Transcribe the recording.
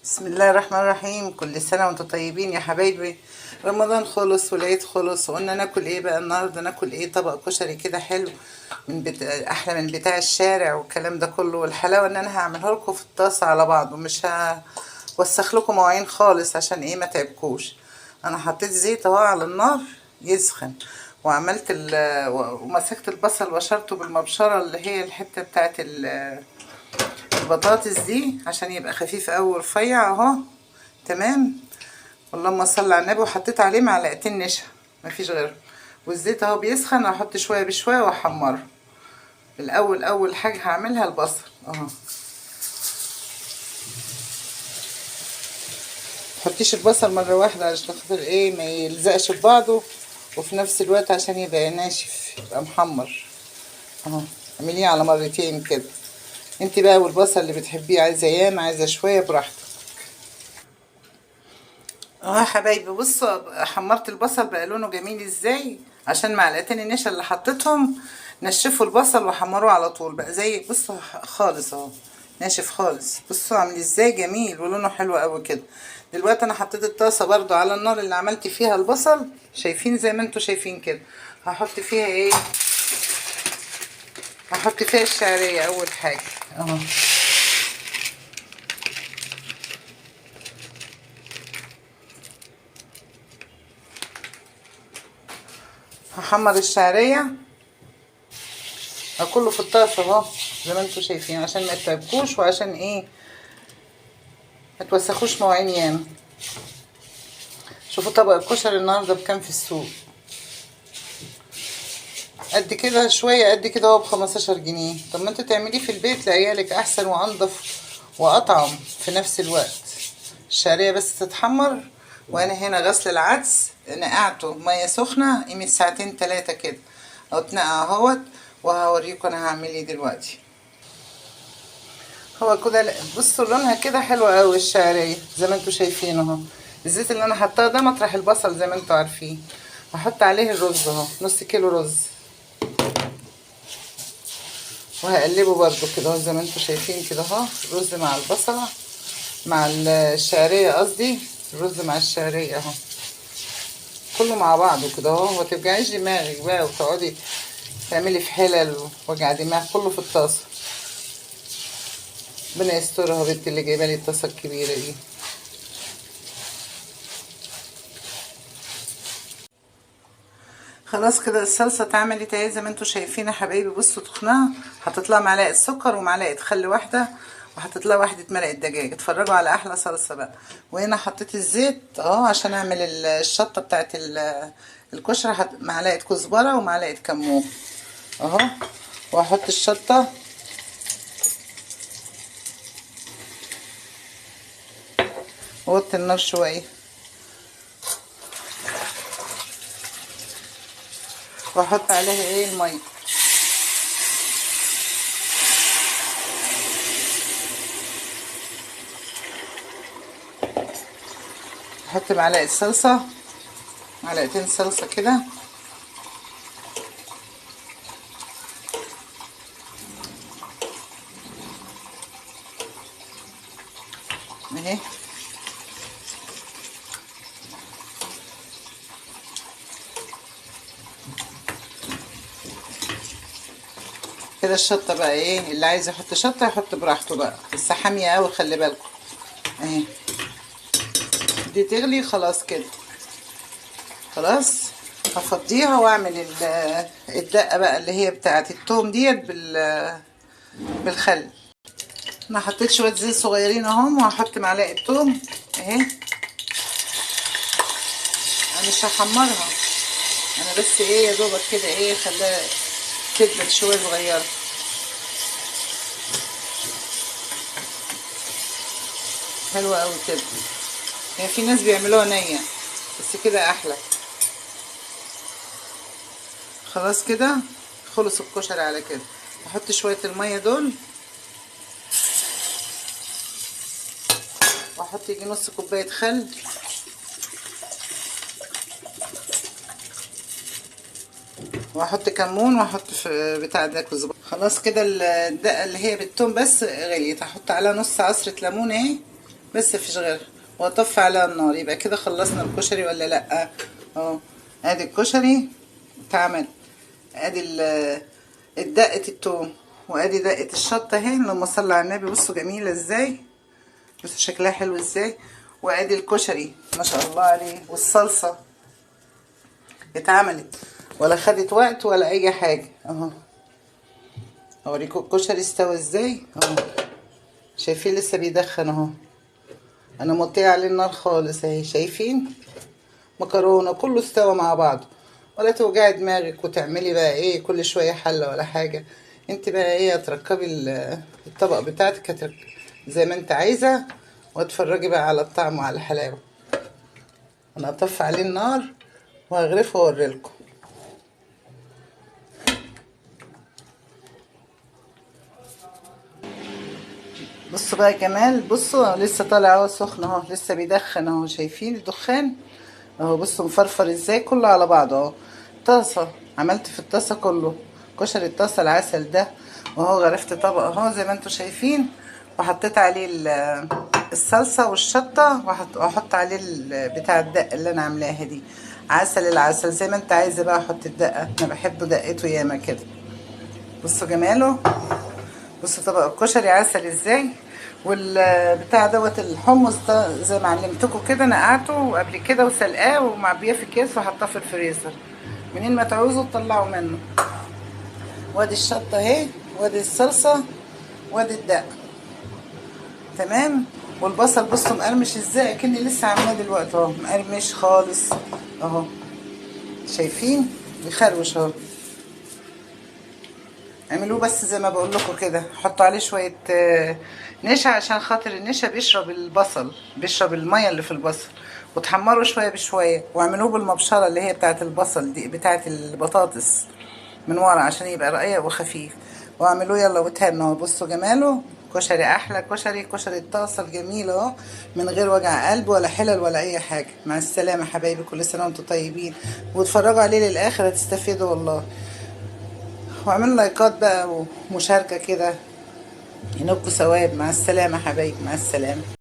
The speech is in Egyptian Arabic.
بسم الله الرحمن الرحيم. كل سنة وانتم طيبين يا حبايبي. رمضان خلص والعيد خلص، وقلنا ناكل ايه بقى النهارده؟ ناكل ايه؟ طبق كشري كده حلو من احلى من بتاع الشارع والكلام ده كله. والحلاوه ان انا هعمله لكم في الطاسه على بعض، ومش هوسخ لكم مواعين خالص عشان ايه؟ ما تعبكوش. انا حطيت زيت اهو على النار يسخن، وعملت ومسكت البصل وشرته بالمبشره اللي هي الحتة بتاعت البطاطس دي عشان يبقى خفيف قوي ورفيع اهو. تمام، اللهم صل على النبي. وحطيت عليه معلقتين نشا، مفيش غيره. والزيت اهو بيسخن، هحط شوية بشوية واحمره. الاول اول حاجة هعملها البصل اهو. متحطيش البصل مرة واحدة علشان خاطر ايه؟ ما يلزقش في بعضه، وفي نفس الوقت عشان يبقى ناشف يبقى محمر اهو. اعمليه على مرتين كده انت بقى، والبصل اللي بتحبيه، عايزه ياما عايزه شوية براحتك اهو يا حبايبي. بصوا حمرت البصل بقى لونه جميل ازاي، عشان معلقتين النشا اللي حطيتهم نشفوا البصل وحمروه على طول بقى زي بصوا خالص اهو، ناشف خالص. بصوا عامل ازاي، جميل ولونه حلو قوي كده. دلوقتي انا حطيت الطاسه برضو على النار اللي عملت فيها البصل، شايفين زي ما انتوا شايفين كده. هحط فيها ايه؟ هحط فيها الشعرية اول حاجة اهو. هحمر الشعرية كله في الطاسه اهو زي ما انتوا شايفين، عشان ما تتعبكوش وعشان ايه؟ ما توسخوش مواعين ياما. شوفوا طبق الكشري النهارده بكام في السوق، قد كده شوية قد كده هو ب15 جنيه. طب ما انتوا تعمليه في البيت لعيالك احسن وانضف واطعم في نفس الوقت. الشعرية بس تتحمر. وانا هنا غسل العدس نقعته مية سخنة قيمة ساعتين 3 كده او اتنقع اهوت، وهوريكم انا هعمل ايه دلوقتي. هو كده بصوا لونها كده حلوة قوي الشعرية زي ما انتوا شايفين اهو. الزيت اللي انا حطاه ده مطرح البصل زي ما انتوا عارفين. هحط عليه الرز اهو، نص كيلو رز، وهقلبه برضو كده اهو زي ما انتوا شايفين كده اهو. الرز مع البصله مع الشعرية، قصدي الرز مع الشعرية اهو، كله مع بعضه كده اهو. ما توجعيش دماغك بقى وتقعدي تعملي في حلل ووجع دماغ، كله في الطاسه. ربنا يسترها بنت اللي جايبه لي الطاسه الكبيرة دي. خلاص كده الصلصه اتعملت اهي زي ما انتوا شايفين يا حبايبي. بصوا تخنها، حطيت لها معلقه سكر ومعلقة خل واحدة، وحطيت لها واحدة مرقه دجاج. اتفرجوا على احلى صلصه بقى. وهنا حطيت الزيت اهو عشان اعمل الشطه بتاعت الكشري، معلقه كزبره ومعلقة كمون اهو، واحط الشطه. ووطي النار شوية، واحط عليها ايه؟ المية. احط معلقه صلصه، معلقتين صلصه كده، اهي. كده الشطه بقى ايه، اللي عايز يحط شطه يحط براحته بقى، بس حامية قوي خلي بالكم اهي. دي تغلي خلاص كده، خلاص هفضيها واعمل الدقة بقى اللي هي بتاعه التوم ديت بالخل. انا حطيت شوية زيت صغيرين اهم، وهحط معلقه توم اهي. انا مش هحمرها، انا بس ايه يا دوبك كده ايه، خليها تدبل شوية صغيرة. حلوة قوي كده. هي في ناس بيعملوها نيه بس كده احلى. خلاص كده خلص الكشري على كده. احط شوية المية دول، واحط يجي نص كوباية خل، واحط كمون، واحط في بتاع ده كزبره. خلاص كده الدقة اللي هي بالثوم بس غليت، هحط عليها نص عصره ليمون اهي بس مفيش غيرها. واطفي عليها النار. يبقى كده خلصنا الكشري ولا لا؟ اهو ادي الكشري اتعمل، ادي الدقة التوم، وادي دقة الشطة اهي. اللهم صل على النبي. بصوا جميلة ازاي، بصوا شكلها حلو ازاي. وادي الكشري ما شاء الله عليه، والصلصة اتعملت ولا خدت وقت ولا اي حاجة اهو. اوريكم الكشري استوى ازاي اهو، شايفين لسه بيدخن اهو، انا موطيه عليه النار خالص اهي، شايفين مكرونه كله استوى مع بعضه. ولا توجعي دماغك وتعملي بقى ايه كل شوية حله ولا حاجة. انت بقى ايه هتركبي الطبق بتاعتك زي ما انت عايزه، واتفرجي بقى على الطعم وعلى الحلاوة. انا هطفي عليه النار وهغرفه واوريلكم. بصوا بقى يا جمال، بصوا لسه طالع اهو سخن اهو، لسه بيدخن اهو، شايفين الدخان اهو؟ بصوا مفرفر ازاي كله على بعضه اهو. طاسه عملت في الطاسه كله كشري الطاسه العسل ده، وهو غرفت طبق اهو زي ما انتم شايفين، وحطيت عليه الصلصه والشطه، واحط عليه بتاع الدقة اللي انا عاملاها دي، عسل العسل زي ما انت عايزه بقى. احط الدقة، انا بحب دقته ياما كده. بصوا جماله، بصوا طبق الكشري عسل ازاي. والبتاع دوت الحمص ده زي ما علمتكم كده، نقعته قبل كده وسلقاه ومعبيه في كيس وحطاه في الفريزر، منين ما تعوزوا تطلعوا منه. وادي الشطه اهي، وادي الصلصه، وادي الدقة، تمام. والبصل بصوا مقرمش ازاي، اكني لسه عاملاه دلوقتي اهو، مقرمش خالص اهو، شايفين بيخروش اهو. اعملوه بس زي ما بقول لكم كده، حطوا عليه شوية نشا عشان خاطر النشا بيشرب البصل، بيشرب المية اللي في البصل، وتحمروا شوية بشوية، واعملوه بالمبشره اللي هي بتاعه البصل دي، بتاعه البطاطس من ورا عشان يبقى رقيق وخفيف. واعملوه يلا وتهنوا. بصوا جماله، كشري احلى كشري، كشري الطاسه الجميل اهو، من غير وجع قلب ولا حلل ولا اي حاجة. مع السلامة حبايبي، كل سنة وانتم طيبين، واتفرجوا عليه للاخر هتستفيدوا والله. واعملوا لايكات بقى ومشاركة كده، ينوبكوا ثواب. مع السلامة حبايبي، مع السلامة.